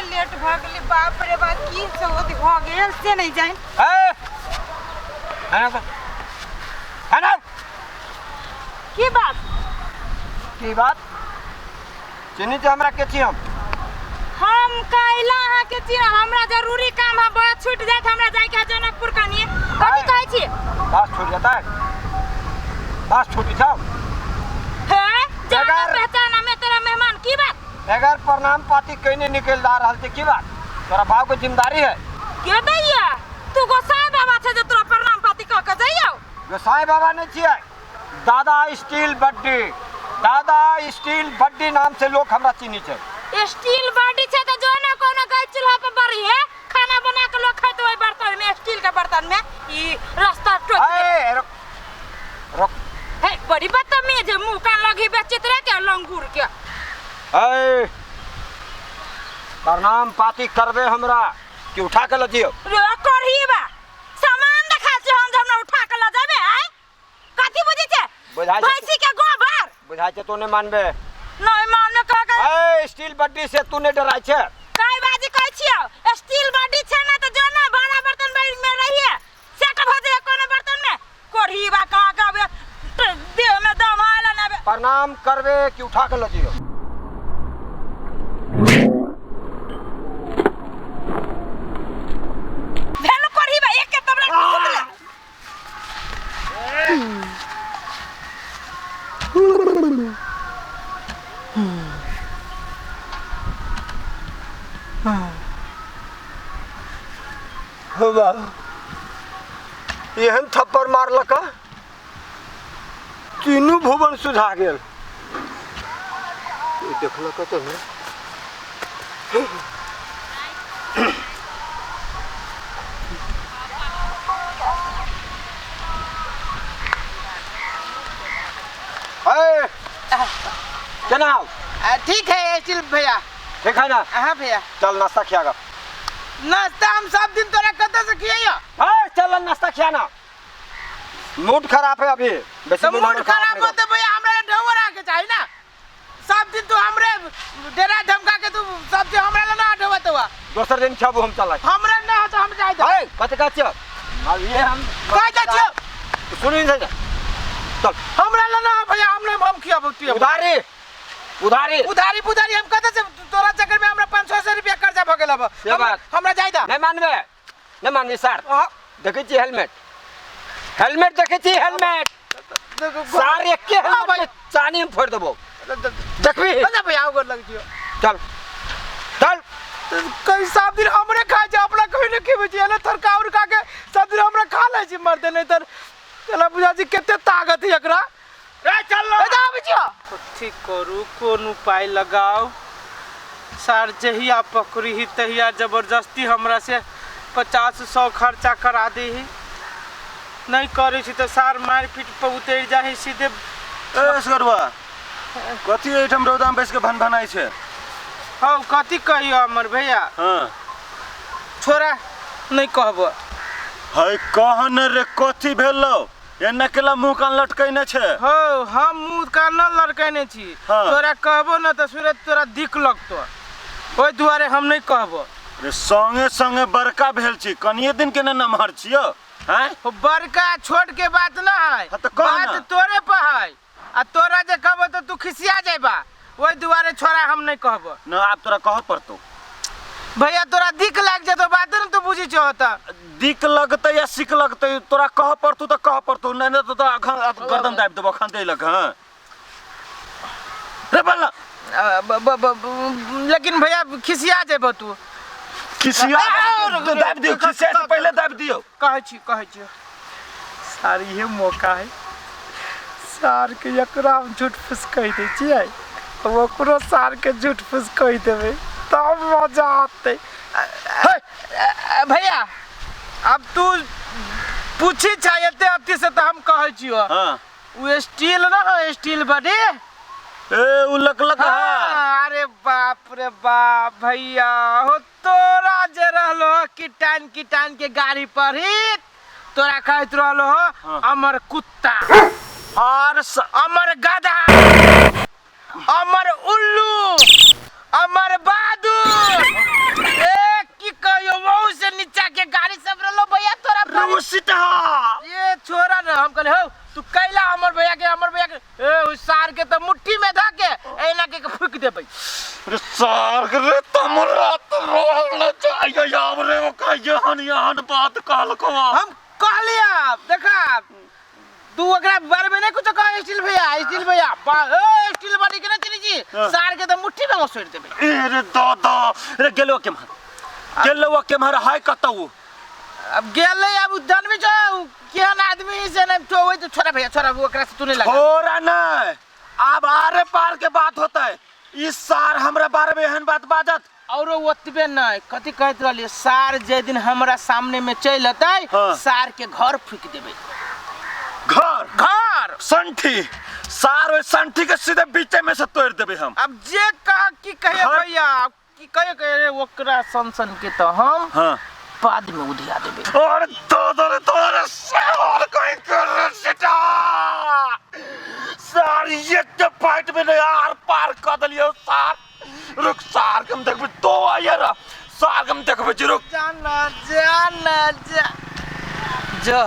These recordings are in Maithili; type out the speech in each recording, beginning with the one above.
कते लेट भऽ गेलै बाप रे बाप की सब होत भऽ गेल से नहि जानि ए एना तो एना की बात की बात चिन्ही छै हमरा के छी हम हम कैला अहाँके छी हमरा जरूरी काम है बस छूट जायत हमरा जायके है जनकपुर कनी कथी कहै छी बस छूट जेतै बस छूटी छौ हे जान बगैर- पहचान हमें तेरा मेहमान की बात बगैर प्रणाम पाती कहीं निकल जा रहल छै की बात तोरा बाप के जिम्मेदारी है के दैया तू गोसाई बाबा छै जे तोरा प्रणाम पाती कह के जइयौ गोसाई बाबा नहीं छियै दादा स्टील बड्डी दादा स्टील बड्डी नाम से लोग हमरा चिन्ही छै स्टील बॉडी छै त जो ना कोनो गैस चूल्हा पर बरी है खाना बना के लोग खाइत ओहि बर्तन में स्टील के बर्तन में ई रास्ता टोक ए रुक रुक हे बड़ी बदतमीज है मुंह कान लगी बेचित रह के लंगूर के ए प्रणाम पाती करबे हमरा कि उठा के लजियो रे करही बा सामान देखा छी हम जे हमरा उठा के ल जाबे आय कथी बुझै छै बुझाइ छै- भैंसी के गोबर बुझाइ छै तू नहि मानबे नहीं मानने कह के ए स्टील बड्डी से तू नहि डराइ छै काय बाजी कहै छियौ स्टील बॉडी छै ना त जो ना भाड़ा बर्तन में रहिए सेट भ जाए कोनो बर्तन में कोढ़ी बा कहाँ के अबे देह में दम आयल ना बे प्रणाम करबे कि उठा के लजियो भेल कोढ़ी बा एक के तबरा के सुतले हो बा एहन थप्पड़ मारलक तीनू भुवन सुझा गेल ई देखलक तऽ ने ए, केना हौ? ठीक है स्टील भैया ठीक है ना हाँ भैया चल नाश्ता खियागा नाश्ता हम सब दिन तोरा कतऽ से खियाइयो ए, चल नाश्ता खियाना मूड खराब है अभी बेसी तो मूड मूड हमर खराब नहीं होते भैया हमरा ले ढोवर आके चाही ना सब दिन तू हमरे डेरा धमका के तू सब दिन हमरा ले ना ढोवत हुआ दोसर दिन खियाबू हम चल हमरा ना हो तो हम जाय दे ए कथी कहै छियौ अब ये हम कह दे छियो सुनी नहीं चल हमरा ले ना भैया हम नहीं हम खियाबू तू उधारी उधारी उधारी पुधारी हम कतऽ से तोरा चक्कर में हमरा 500 रुपया कर्जा भ गेल अब से बात। हमरा जाय दा नहीं मानबे नहीं मानबे सर देखै छी हेलमेट हेलमेट देखै छी हेलमेट सार एके हाँ भाई। हेलमेट चानी में फोड़ देबो देखबी ना भैया गोर लग जियो चल चल कहीं सब दिन हमरे खाइ छै अपना कहीं नहीं खेबै छी एने थरका उरका के सब दिन हमरा खा लै छी मरते नहीं तर चला बुझा छी कते ताकत है एकरा ए चल ए आबै छियो कथी करू कोन उपाय लगाओ सार जहिया पकड़ी ही तहिया जबरदस्ती हमरा से 50-100 खर्चा करा दे ही नहीं करे छी तऽ सार मारि पीट पर उतरि जाही सीधे ए असगरुआ कथी एहिठाम रौदामे बैस के भनभनाइ छै हौ कथी कहियो हमर भैया हँ छोड़ा नहीं कहबो है कहन रे कथी भेलौ एना केला मुँह कान लटकैने छै हौ हम मुँह कान न लड़कैने छी हाँ। तोरा कहबो न तऽ सूरज तोरा दिक लगतो ओहि दुआरे हम नहीं कहबो रे संगे संगे बड़का भेल छी कनिये दिन के ने नमहर छियौ आँय हो, बड़का छोट के बात न है हाँ, तऽ कह बात ना। तोरे पर है आ तोरा जे कहबो तऽ तू खिसिया जेबा ओहि दुआरे छोड़ा हम नहीं कहबो न आब तोरा कहऽ पड़तौ भैया तोरा दिक लाग जेतो बात न तू बुझी छो त दिक लगतै या सिक लगतै तोरा कहऽ पड़तौ तऽ कहऽ पड़तौ नहि नहि तऽ तोरा अखन गर्दन दाबि देबौ अखन दै लग हँ रे बल्ला लेकिन भैया खिसिया जेबो तू खिसिया दाबि दियौ खिसिया से पहिले दाबि दियौ कहै छी कहै छी सार इहे मौका है सार के एकरा हम झूठ फूस कहि दै छियै ओकरो सार के झूठ फूस कहि देबै तब मजा आतै भैया अब तू पूछी छै एते अथी से तऽ हम कहै छियौ हाँ ओ स्टील ना हो स्टील बॉडी ए उ लक लक हाँ, अरे बाप रे बाप भैया हो तोरा जे रहलो किटान किटान के गाड़ी पर ही तोरा कहैत रहलो हो हाँ। अमर कुत्ता आर अमर गधा अमर उल्लू अमर बहादुर सार रे तमरा तो रोल न चाहिए यार रे ओकरा यहन यहन बात कहलको। हम कहलिया देखा तू ओकरा बारे में नहीं कुछ कह स्टील भैया, स्टील भैया ए स्टील बॉडी के ना चिनी छी, सार के त मुट्ठी में घुसोड़ देबे। ए रे दादा रे गेलो के मार, गेलो के मार हाय कतौ अब गेले। अब जानबे छ केहन आदमी से नहीं तो वही तो छोरा भैया छोरा ओकरा से तू नहीं लगा। छोरा नहीं, अब आरे पार के बात होता है। इस सार हमरा बारे में एहन बात बाजत और ओतबे नहीं कथी कहत रहलिए, सार जे दिन हमरा सामने में चल अतै। हाँ। सार के घर फूक देबे। घर घर संठी सार ओइ संठी के सीधे बीचे में से तोड़ देबे हम। अब जे कह की कहे घर? भैया की कहे कहे रे ओकरा सन सन के तो हम हाँ बाद में उधिया देबे। और तो तोरे सार कहीं कर रे सीटा सार एक के फाइट में नहीं आर पार कर देलियो सार। रुक सार के हम देखबे तो आइए रा सार के हम देखबे जी रुक। जाना जाना जा जो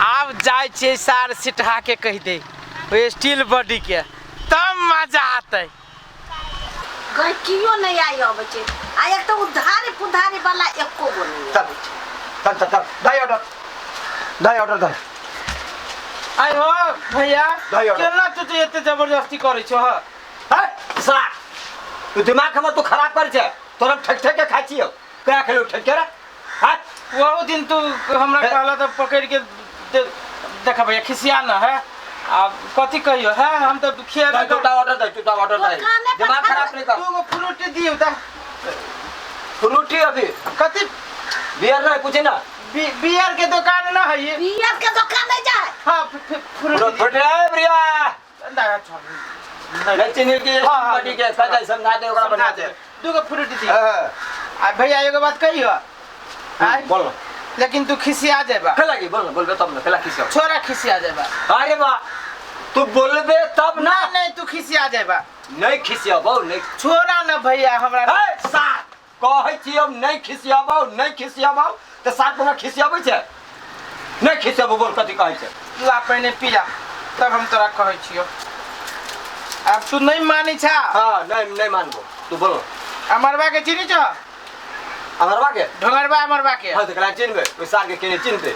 आब जाय छे सार सिटहा के कह दे ओ स्टील बॉडी के तब मजा आते। गैकियो नहीं आई अबै छै आ एक तऽ उधारी पुधारी वाला एको गो नहीं चल चल चल चल दाई ऑर्डर, दाई ऑर्डर दाई। आइ हो भैया दाई ऑर्डर। केना तू तो एते जबरदस्ती करै छो? ह है सार तू दिमाग हमर तू खराब कर छे, तोरा ठक ठक के खाइ छियौ क्या खेलू ठक के रे? हां वहु दिन तू हमरा कहला त पकड़ के देखा भैया खिसिया न है अब कथी कहियो है हम तो खिया तू ऑर्डर दे, तू ऑर्डर दे, दिमाग खराब नहीं कर। तू फ्रूटी दियो त फ्रूटी अभी कथी बियर नहीं कुछ ना बियर के दुकान ना है ये बियर के दुकान नहीं जाए। हां फ्रूटी फ्रूटी है प्रिया ना छोड़ नहीं चीनी के बॉडी के सजा समझा दे ओकरा बना दे दूगो फ्रूटी दियो। आ भैया एगो बात कहियो हां बोल। लेकिन तू खिसिया जाबा खेला की बोल बोलबे तब ना खेला खिसिया छोरा खिसिया जाबा। अरे बा तू बोलबे तब ना। नहीं तू खिसिया जाबा। नहीं खिसियाबौ नहीं छोरा ना भैया हमरा ए सार कहै छी हम नहीं खिसियाबौ नहीं खिसियाबौ त सार कोनो खिसियाबै छै नहीं खिसियाबौ बोल कथि कहै छै? ला पहिने पिया तब हम तोरा कहै छियो। अब तू नहीं मानै छा? हां नहीं नहीं मानबो तू बोल। अमरबा के चिनी छ? अमरबा के ढोंगरबा अमरबा के हां त चिन्हबे ओइ सार के केने चिन्हबे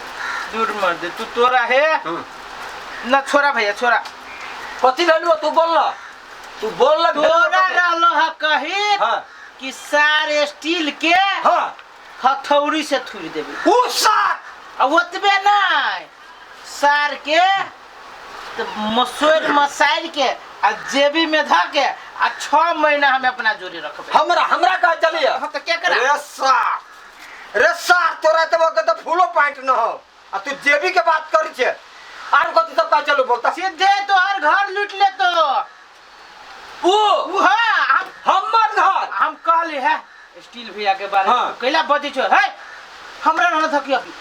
दूर मर दे तू तोरा हे ना छोरा भैया छोरा कथि रहलु तू बोल ना तू बोल ना तोरा रहलो ह कही हां कि सार स्टील के हां हथौड़ी से थुर देबे उ सार आ ओतबे नहीं सार के तो मसोर मसाइल के आ जेबी में ध के आ 6 महीना हम अपना जोड़ी रखबे। हमरा हमरा कह चलिए हम तो क्या करा रे सार तोरा त वक्त त फूलो पाइंट न हो आ तू जेबी के बात करी छे आर कथि सब कह चलू बोलता सीधे तोहर घर लूट ले तो उ हां हमर घर हम कहली है स्टील भैया के बारे में कैला बजै छो है हमरा न थकी अभी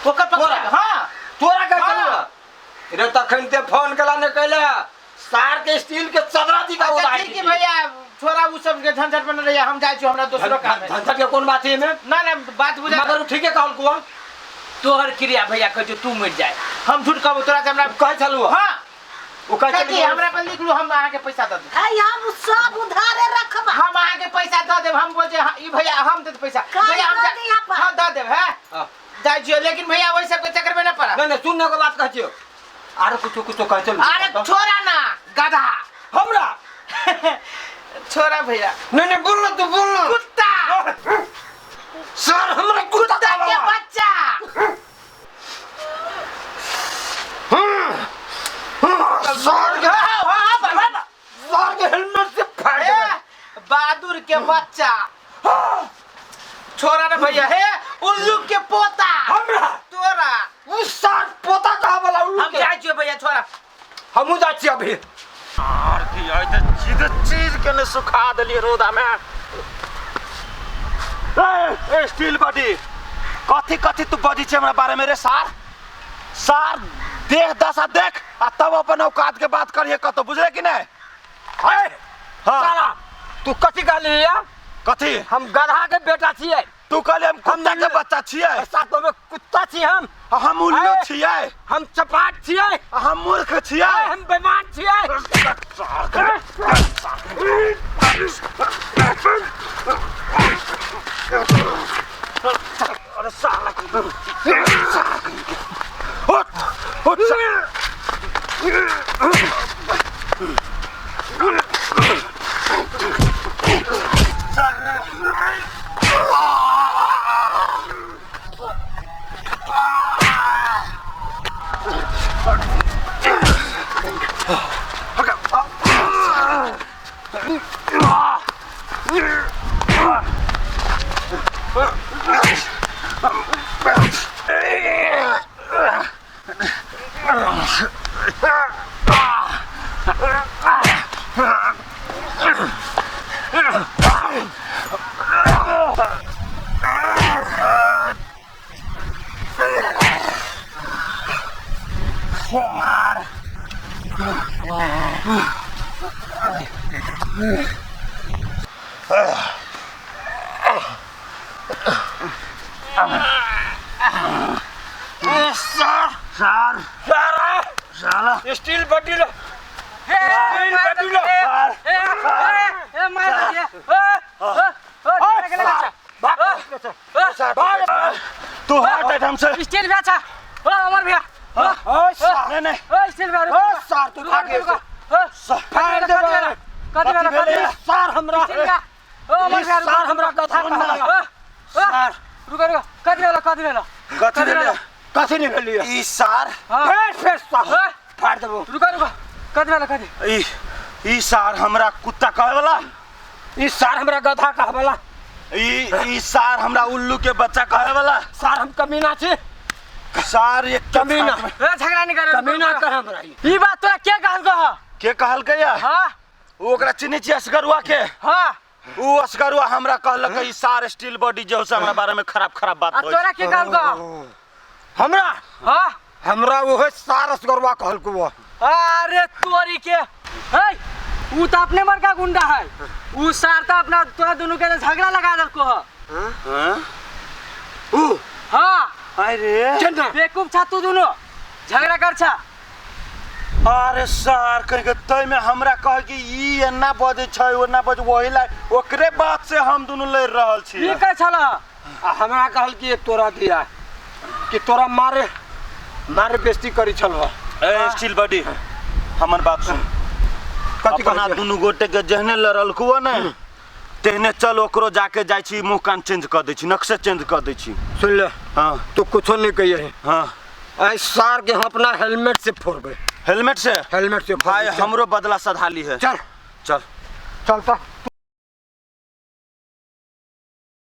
ओकर पकड़ हां तोरा कह चलू रे तखन ते फोन कला ने कहले सार के स्टील के चदरा दी का अच्छा ठीक है भैया छोरा उ सब के झंझट में न रहिया हम जाइ छी हमरा दोसरो काम है। झंझट के कोन बात है में? ना ना बात बुझा मगर ठीक है कहल कुआ तोहर क्रिया भैया कहै छौ तू मर जाए हम झूठ कहबो तोरा से हमरा कहै छलु। हां उ कहै छलु हमरा पर लिख लू हम अहाँ के पैसा the they. है हम सब उधारे रखबा हम अहाँ के पैसा the देब हम बोल ई भैया हम दे पैसा भैया हम हां the देब है जाइ छियो लेकिन भैया ओइ सब के चक्कर में न पड़ा। नहीं नहीं सुन ने के बात कहै छियो आरो कुछ कुछ कहै चलू। अरे छोरा ना गधा हमरा छोरा भैया नहीं नहीं बोल ना तू बोल ना कुत्ता सर हमरा कुत्ता के बच्चा सर के सर के हेलमेट से फाड़ दे बहादुर के बच्चा छोरा ना भैया हे उल्लू के पोता हमरा तोरा उ सार पोता कहा वाला उल्लू हम जाइ छियो भैया छोरा हमहू जाइ छियै अभी। आर की आइ त चीज चीज के ने सुखा देलिए रौदा में। ए स्टील बॉडी कथी कथी तू बजै छै हमरा बारे में रे सार? सार देख दशा देख आ तब अपन औकात के बात करिए कतो बुझले कि नहीं? है हां साला तू कथी कहलिए? कथी हम गधा के बेटा छियै। तू कहले हम कुत्ता के बच्चा छियै। साथ में कुत्ता छी हम। हम उल्लू अरे। छियै। हम चपाट छियै। हम मूर्ख छियै। हम बेमान छियै। अरे साला उठ उठ सार साला स्टील बॉडी लो, स्टील बॉडी लो। ए मार दिया। ओ ओ तू हट एठाम से। स्टील भैया छा। ओ अमर भैया। नहीं नहीं ओ स्टील भैया। ओ सार तू भाग रुक रुक। फाड़ दे। कथि भेल? कथि भेल? सार हमरा स्टील भैया। ओ अमर भैया। सार हमरा कथा कहलक। सार रुक रुक। कथि भेल? कथि भेल? कथी भेलै? कथी नहीं भेलियै? ई सार हां फेर फेर सार फाड़ देबो। रुक रुक। कथि भेल? कथि? ई ई सार हमरा कुत्ता कहे वाला। ई सार हमरा गधा कहै वाला। ई ई सार हमरा उल्लू के बच्चा कहे वाला। सार हम कमीना छी। सार एक कमीना। ए झगड़ा नहीं करे। कमीना कह हमरा ई। ई बात तोरा के कहल कह? के कहलकै या? हां उ ओकरा चिन्है छियै असगरुआ के? हां उ असगरुआ हमरा कहलकै ई सार स्टील बॉडी जे हो से हमरा बारे में खराब खराब बात आ बोलै। तोरा के कहल कह? हमरा हां हमरा ओहे सार असगरुआ कहलको वो। अरे तोरी के है उ तो अपने बड़का गुंडा है। उ सार तो अपना तोरा दोनों के झगड़ा लगा देलको ह। हां उ हां अरे चल ना। बेवकूफ छा तू दोनों झगड़ा कर छा। अरे सार कह के तय में हमरा कह कि ई एना बजै छै ओना बज वही ला ओकरे बात से हम दुनू लड़ रहल छी। ई कह छला? आ हमरा कहल कि तोरा दिया कि तोरा मारे मारे बेइज्जती करी छल। ए स्टील बॉडी हमर बात सुन। कथी अपना कहै? दुनू गोटे के जेहने लड़लको ने तेहने चल ओकरो जाके जाइ छी मुँह कान चेंज कऽ दै छी, नक्शे चेंज कऽ दै छी। सुन ले। हाँ तू कुछो नहीं कहिए। हाँ आई सार के हम अपना हेलमेट से फोड़बे। हेलमेट से? हेलमेट से भाई फोड़बे। हमरो बदला सधाली है। चल चल चल तो।